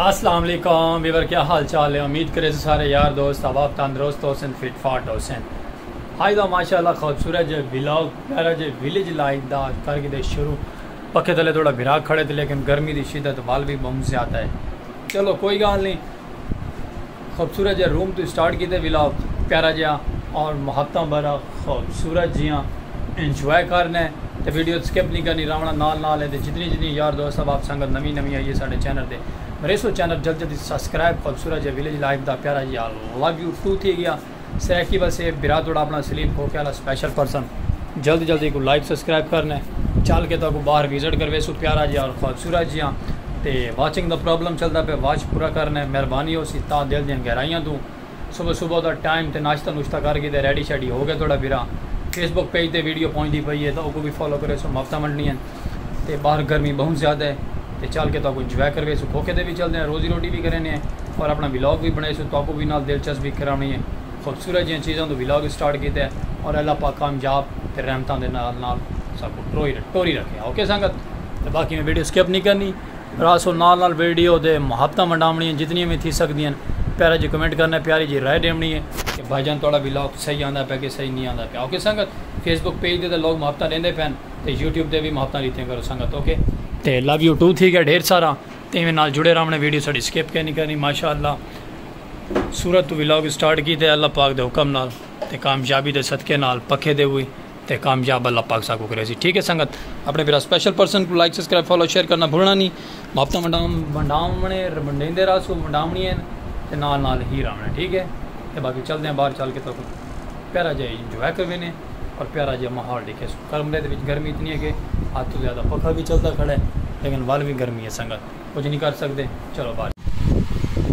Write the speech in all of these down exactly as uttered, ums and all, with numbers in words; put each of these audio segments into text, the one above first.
السلام علیکم ویور، کیا حال چال ہے؟ امید کرے سارے یار دوست احباب تندرست ہوسن، فٹ فاٹ ہوسن۔ آج دا ماشاءاللہ خوبصورت جے ولاگ، پیارا جے ولیج لائف دا کر کے دے شروع۔ پکھے تلے تھوڑا بھرا کھڑے تھے، لیکن گرمی دی شدت وال بھی بہت زیادہ ہے۔ چلو کوئی گال نہیں، خوبصورت جے روم تو سٹارٹ کیتے ولاگ، پیارا جیا اور محبتاں بھرا خوبصورت جیاں انجوائے کرنا ہے۔ تے ویڈیو سکپ نہیں کرنی، راونا نال نال ہے۔ تے جتنی جتنی یار دوست احباب سنگت نویں نویں آئی ہے ساڈے چینل تے، میرے سو چینل جلد جلدی سبسکرائب، خوبصورت جے ولیج لائف دا پیارا جیا لو یو ٹو تھی گیا۔ سرائیکی بس اے بھرا تھوڑا اپنا سلیم کھوکھے والا سپیشل پرسن، جلد جلدی کو لائک سبسکرائب کرنا ہے۔ چل کے تاکو باہر وزٹ کروے سو پیارا جیا اور خوبصورت جیاں۔ تے واچنگ دا پرابلم چلدا پہ، واچ پورا کرنا ہے، مہربانی ہو سی تا دل دیاں گہرائیاں تو۔ صبح صبح دا ٹائم تے ناشتہ نوشتہ کر کے تے ریڈی شیڈی ہو گئے تھوڑا بھرا۔ فیس بک پیج تے ویڈیو پہنچدی پئی ہے، تاں اوکوں وی فالو کرے سو، محبتاں ونڈنی ہیں۔ تے باہر گرمی بہت زیادہ ہے، تے چل کے تاکوں انجوائے کروے سو۔ کھوکھے تے وی چلدے ہیں، روزی روٹی وی کرینے ہیں اور اپنا ولاگ وی بنائے سو، تاکوں وی نال دلچسپی کراونی ہے۔ خوبصورت جیاں چیزاں تو ولاگ سٹارٹ کیتا ہے اور اللہ پاک کامیاب تے رحمتاں دے نال نال ساکوں ٹروئی، ٹوری رکھے۔ اوکے سنگت، تے باقی میں ویڈیو سکپ نہیں کرنی۔ راسو نال نال ویڈیو دے محبتاں ونڈاونڑیاں جتنیاں وی تھی سگدیاں ہن۔ پیارا جی کمنٹ کرنا، پیاری جی رائے ڈیونڑی ہے کہ بھائی جان تہاڈا ولاگ صحیح آندا پیا کہ صحیح نہیں آندا پیا۔ اوکے سنگت، فیس بک پیج دے تے لوگ محبتاں ڈیندے پین تے یوٹیوب دے وی محبتاں ڈتیاں کرو سنگت۔ اوکے، تے لو یو ٹو تھی گیا ڈھیر سارا، تے ایویں نال جڑے راونڑے، ویڈیو ساڈی سکپ کینی کرنی۔ ماشاءاللہ صورت تو ولاگ سٹارٹ کیتے اللہ پاک دے حکم نال تے کامیابی دے صدقے نال پکھے دے ہوئی تے کامیاب اللہ پاک ساکوں کرے سی۔ ٹھیک ہے سنگت، اپنے بھرا سپیشل پرسن کو لائک، سبسکرائب، فالو، شیئر کرنا بھولنا نہیں۔ محبتاں ونڈام-، ونڈاونے، ونڈیندے رہسو، ونڈاونی ہیں تے نال نال ہی راونے، ٹھیک ہے؟ تے باقی چلدے ہیں باہر، چل کے تاکوں پیارا جہا انجوائے کروینے اور پیارا جہا ماحول ڈکھے سو۔ کمرے دے وچ گرمی اتنی ہے کہ حد تو زیادہ پکھا بھی چلدا کھڑا ہے، لیکن ول بھی گرمی ہے سنگت۔ کچھ نہیں کر سکدے۔ چلو باہر۔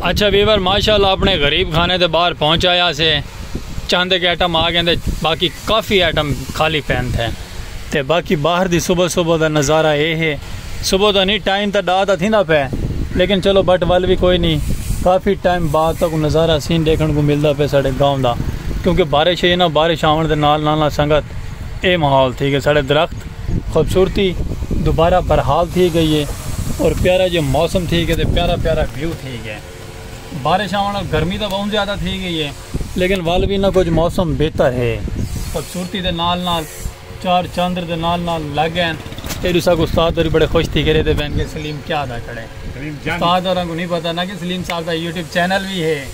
اچھا ویور، ماشاءاللہ اپنے غریب خانے دے باہر پہنچ آیا سے۔ چند ایک آئٹم آ گئے، باقی کافی آئٹم خالی پین تھے۔ تے باقی باہر دی صبح صبح دا نظارہ اے ہے۔ صبح دا نہیں، ٹائم تاں ڈا تاں تھیندا پے، لیکن چلو بٹ ول بھی کوئی نہیں۔ کافی ٹائم بعد تاکوں نظارہ سین ڈیکھن کو ملدا پے ساڈے گاؤں دا، کیونکہ بارش ہے نا، بارش آون دے نال نال سنگت اے ماحول تھی گئے ساڈے درخت خوبصورتی دوبارہ برحال تھی گئی ہے اور پیارا جو موسم تھی گئے تے پیارا پیارا ویو تھی گئے۔ بارش آوݨ نال گرمی تاں بہت زیادہ تھی گئی ہے، لیکن ول بھی نہ کچھ موسم بہتر ہے۔ خوبصورتی دے نال نال چار چندر دے نال نال لگ گئے۔ اے ݙسا کہ استاد ہوری بڑے خوش تھی کرے تے بہن کے سلیم کیا ادا کھڑے۔ سلیم جان۔ استاد ہوراں کو نہیں پتہ نہ کہ سلیم صاحب دا یوٹیوب چینل بھی ہے۔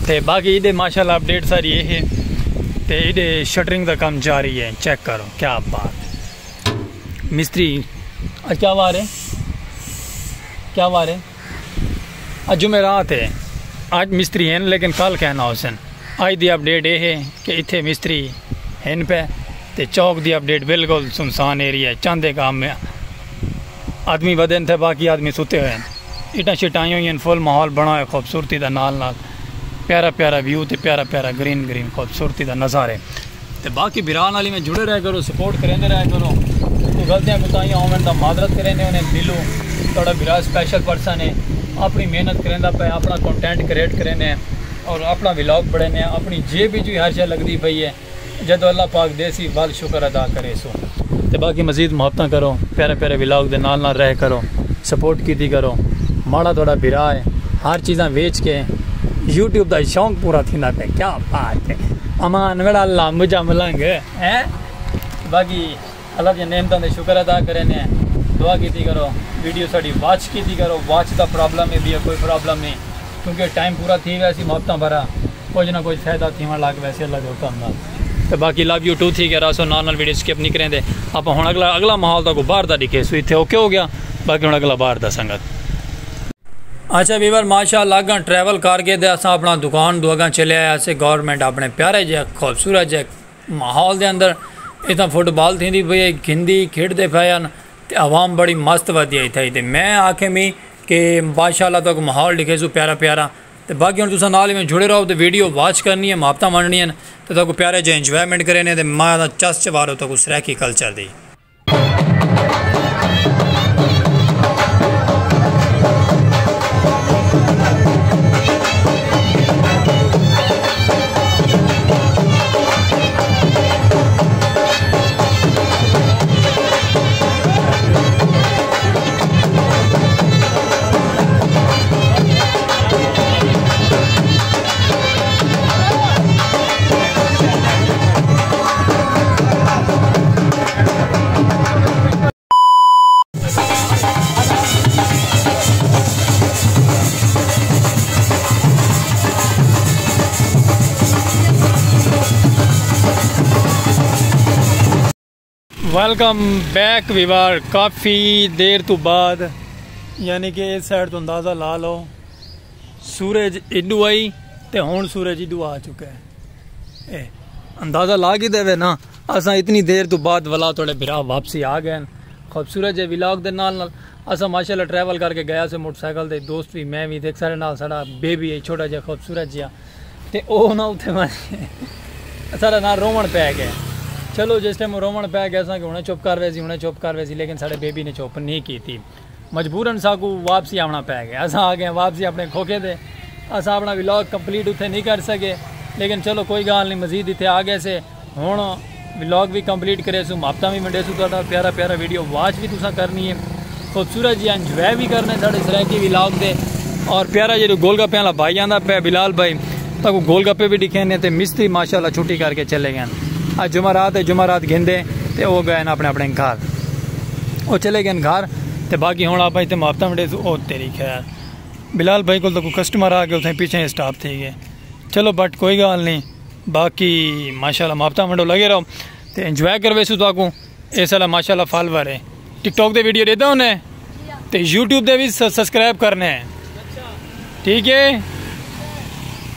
تے باقی ایڈے ماشاءاللہ اپڈیٹ ساری یہ ہے۔ تے ایڈے شٹرنگ دا کم جاری ہے، چیک کرو کیا بات ہے۔ مستری، اڄ کیا وار ہے؟ کیا وار ہے؟ اڄ جمعرات ہے۔ اڄ مستری ہن لیکن کل کہنا ہوسن۔ اڄ دی اپڈیٹ اے ہے کہ اتھے مستری ہن پے تے چوک دی اپڈیٹ بالکل سنسان ایریا ہے۔ چاندے کام میں آدمی ودن تھے، باقی آدمی ستے ہوئے ہیں۔ اٹاں شٹاں آئیاں ہوئی ہیں، فل ماحول بنا ہوئے خوبصورتی دا نال نال۔ پیارا پیارا ویو تے پیارا پیارا گرین گرین خوبصورتی دا نظارے۔ تے باقی بھرا نال ایویں جڑے رہیا کرو، سپورٹ کریندے رہیا کرو۔ کوئی غلطیاں کوتاہیاں ہوون تاں معذرت کریندے ہونے دلوں۔ تہاڈا بھرا سپیشل پرسن ہے، اپنی محنت کریندا پئے، اپنا کنٹینٹ کریٹ کرینے اور اپنا ولاگ بݨینے، اپنی جیب وچ وی ہر شے لڳدی پئی ہے۔ جدوں اللہ پاک ݙیسی ول شکر ادا کریسوں۔ تے باقی مزید محبتاں کرو، پیارے پیارے ولاگ دے نال نال رہ کرو، سپورٹ کیتی کرو۔ ماڑا تہاڈا بھرا ہے، ہر چیزاں ویچ کے یوٹیوب دا شوق پورا تھیندا پئے۔ کیا بات ہے۔ امان ویڑا اللہ مجھا ملنگ ہے۔ باقی اللہ دیاں نعمتاں دے شکر ادا کرینے ہیں۔ دعا کیتی کرو، ویڈیو ساڈی واچ کیتی کرو۔ واچ دا پرابلم ہے، بھی کوئی پرابلم نہیں، کیونکہ ٹائم پورا تھی ویسی، محبتاں بھرا کچھ نہ کچھ فائدہ تھیوݨ لڳ ویسی اللہ دے حکم نال۔ تے باقی لو یو ٹو تھی گیا راسو، نال نال ویڈیو سکپ نہیں کریندے۔ آپاں ہݨ اگلا، اگلا ماحول تاکوں باہر دا ݙکھیسوں، اتھے اوکے ہو گیا، باقی ہݨ اگلا باہر دا سنگت۔ اچھا ویور، ماشاءاللہ اڳاں ٹریول کر کے تے اساں اپنا دکان دو اڳاں چلے آیا سے۔ گورنمنٹ اپنے پیارے جے خوبصورت جے ماحول دے اندر اتنا فٹ بال تھیندی پئی ہے، گھندی کھیڈدے پئے ہن تے عوام بڑی مست ودی آئی تھئی۔ تے میں آکھے می کہ ماشاءاللہ تہاکوں ماحول ݙکھیسوں پیارا پیارا۔ تے باقی ہݨ تساں نال ایویں جڑے رہو تے ویڈیو واچ کرنی ہے، محبتاں ونڈنی ہیں تے تہاکوں پیارے جے انجوائمنٹ کرینے تے میں تاں چس چوارو تہاکوں سرائیکی کلچر دی۔ ویلکم بیک ویوار، کافی دیر تو بعد، یعنی کہ اس سائیڈ تو اندازہ لا لو، سورج ایڈو آئی تے ہن سورج ایڈو آ چکا ہے۔ اے اندازہ لا کے دے نا، اساں اتنی دیر تو بعد ولا تھوڑے بھرا واپسی آ گئے ہیں۔ خوبصورت جے ولاگ دے نال نال اساں ماشاءاللہ ٹریول کر کے گیا سے موٹر سائیکل تے، دوست بھی، میں بھی، دیکھ سارے نال ساڈا بیبی ہے چھوٹا جہا خوبصورت جہا، تے او نا اتھے میں سارا نال روون پے گئے۔ چلو جس ٹائم روون پے گئے اساں کہ ہنے چپ کر ویسی، ہنے چپ کر ویسی، لیکن ساڈے بیبی نے چپ نہیں کیتی۔ مجبورا ساکو واپسی آونا پے گیا۔ اساں آ گئے واپسی اپنے کھوکھے تے۔ اساں اپنا ولاگ کمپلیٹ اتھے نہیں کر سکے، لیکن چلو کوئی گال نہیں، مزید اتھے آ گئے سے۔ ہن ولاگ بھی کمپلیٹ کرے سو، محبتاں بھی ونڈے سو، تہاڈا پیارا پیارا ویڈیو واچ بھی تساں کرنی ہے، خوبصورت جی انجوائے بھی کرنے ساڈے سرائیکی ولاگ دے۔ اور پیارا جی گول گپے والا بھائی آندا پے، بلال بھائی، تاکو گول گپے بھی ڈکھینے تے مستری ماشاءاللہ چھٹی کر کے چلے گئے۔ اج جمعرات ہے، جمعرات گھندے تے او گئے اپنے اپنے گھر۔ او چلے گئے گھر تے باقی ہن آپ اتھے محبتاں ونڈے سو۔ او تیری خیر، بلال بھائی کول تاکو کسٹمر آ گئے، اتھے پیچھے سٹاپ تھی گئے۔ چلو بٹ کوئی گال نہیں، باقی ماشاءاللہ محبتاں ونڈو، لگے رہو تے انجوائے کرویسو تاکو۔ اس والا ماشاءاللہ فالوور ہے، ٹک ٹاک دے ویڈیو ڈیدا ہونے تے یوٹیوب دے بھی س-، سبسکرائب کرنے ہیں، ٹھیک ہے؟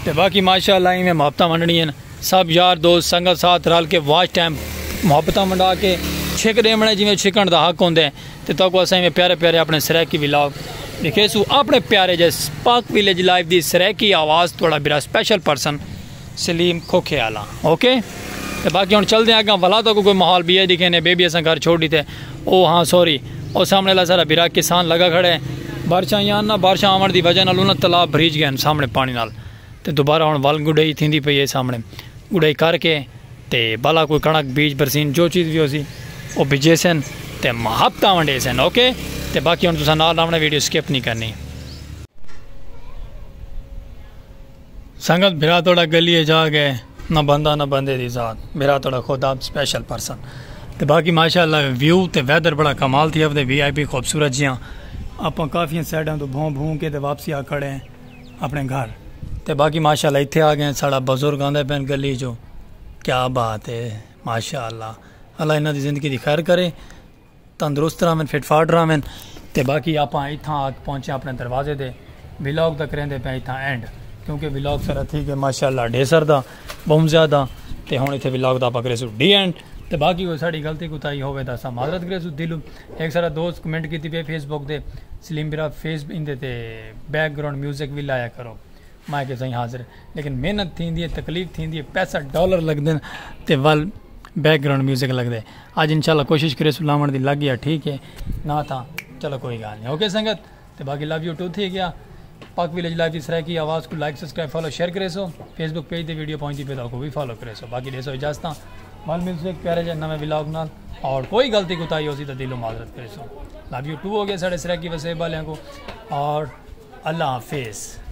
تے باقی ماشاءاللہ ایویں محبتاں ونڈنی ہیں، سب یار دوست سنگت ساتھ رل کے واچ ٹائم محبتاں ونڈا کے چھک ڈیونے جویں چھکن دا حق ہوندے۔ تے تہاکوں اساں ایویں پیارے پیارے اپنے سرائیکی ولاگ ڈکھیسوں، اپنے پیارے جے پاک ولیج لائف دی سرائیکی آواز، تہاڈا بھرا سپیشل پرسن سلیم کھوکھے آلا۔ اوکے، تے باقی ہن چلدے ہیں اگاں، ولا تہاکوں کوئی ماحول بیا ڈکھینے، بیبی اساں گھر چھوڑ ڈتے۔ او ہاں سوری، او سامنے والا سارا بھرا کسان لگا کھڑے۔ بارشاں آئیاں نا، بارشاں آون دی وجہ نال انہاں تالاب بھریج گئے ہن سامنے پانی نال، تے دوبارہ ہن ول گڈائی تھیندی پئی ہے سامنے۔ گڈائی کر کے تے بھلا کوئی کݨک، بیج، برسین، جو چیز وی ہوسی، او بجیسن تے محبتاں ونڈیسن، اوکے؟ تے باقی ہݨ تساں نال رہوݨے، ویڈیو سکپ نہیں کرنی۔ سنگت، بھرا تہاݙا گلی اچ آ ڳئے، نہ بندہ نہ بندے دی ذات، بھرا تہاݙا خدا سپیشل پرسن۔ تے باقی ماشاءاللہ ویو تے ویدر بڑا کمال تھی ودے، وی آئی پی خوبصورت جیاں۔ آپاں کافی سائیڈاں توں بھوں بھوں کے تے واپسی آ کھڑے ہیں اپݨے گھر۔ تے باقی ماشاءاللہ اتھے آ ڳئے ہیں، ساݙا بزرگ آندے پئے ہن گلی چوں۔ کیا بات ہے، ماشاءاللہ، اللہ انہاں دی زندگی دی خیر کرے، تندرست رہون، فٹ فاٹ رہون۔ تے باقی آپاں اتھاں آ کے پہنچے اپݨے دروازے تے، ولاگ دا کریندے پئے اتھاں اینڈ، کیونکہ ولاگ سارا تھی ڳئے ماشاءاللہ ڈھیسر دا بہوں زیادہ۔ تے ہݨ اتھے ولاگ دا آپاں کریسوں ڈی اینڈ۔ تے باقی کوئی ساݙی غلطی کوتاہی ہووے تاں اساں معذرت کریسوں دلوں۔ ہک سارا دوست کمنٹ کیتی پئے فیس بک تے، سلیم بھرا فیس ایندے تے بیک گراؤنڈ میوزک وی لایا کرو۔ میں کہ سائیں حاضر، لیکن محنت تھیندی ہے، تکلیف تھیندی ہے، پیسہ ڈالر لڳدن تے ول بیک گراؤنڈ میوزک لڳدے۔ اڄ انشاءاللہ کوشش کریسوں لاوݨ دی، لڳ ڳیا ٹھیک ہے، نہ تاں چلو کوئی ڳالھ نہیں۔ اوکے سنگت، تے باقی لو یو ٹو تھی ڳیا۔ پاک ولیج لائیو دی سرائیکی آواز کوں لائک، سبسکرائب، فالو، شیئر کریسو۔ فیس بک پیج تے ویڈیو پہنچدی پئی تاں اوکوں وی فالو کریسو۔ باقی ݙیسو اجازتاں، ول ملسوں ہک پیارے جے نویں ولاگ نال، اور کوئی غلطی کوتاہی ہوسی تاں دلوں معذرت کریسو۔ لو یو ٹو ہو ڳئے ساݙے سرائیکی وسیب والیاں کوں، اور اللہ حافظ۔